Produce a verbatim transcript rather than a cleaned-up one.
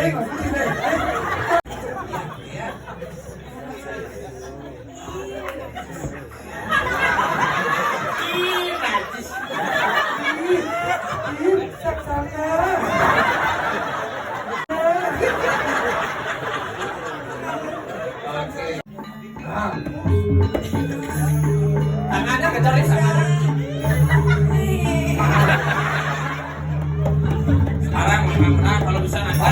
Eh, maksudnya, eh. Ih, ih, sak sana. Oke. Nah. Tangannya kecuali sama. Sekarang menang-menang kalau bisa nanti.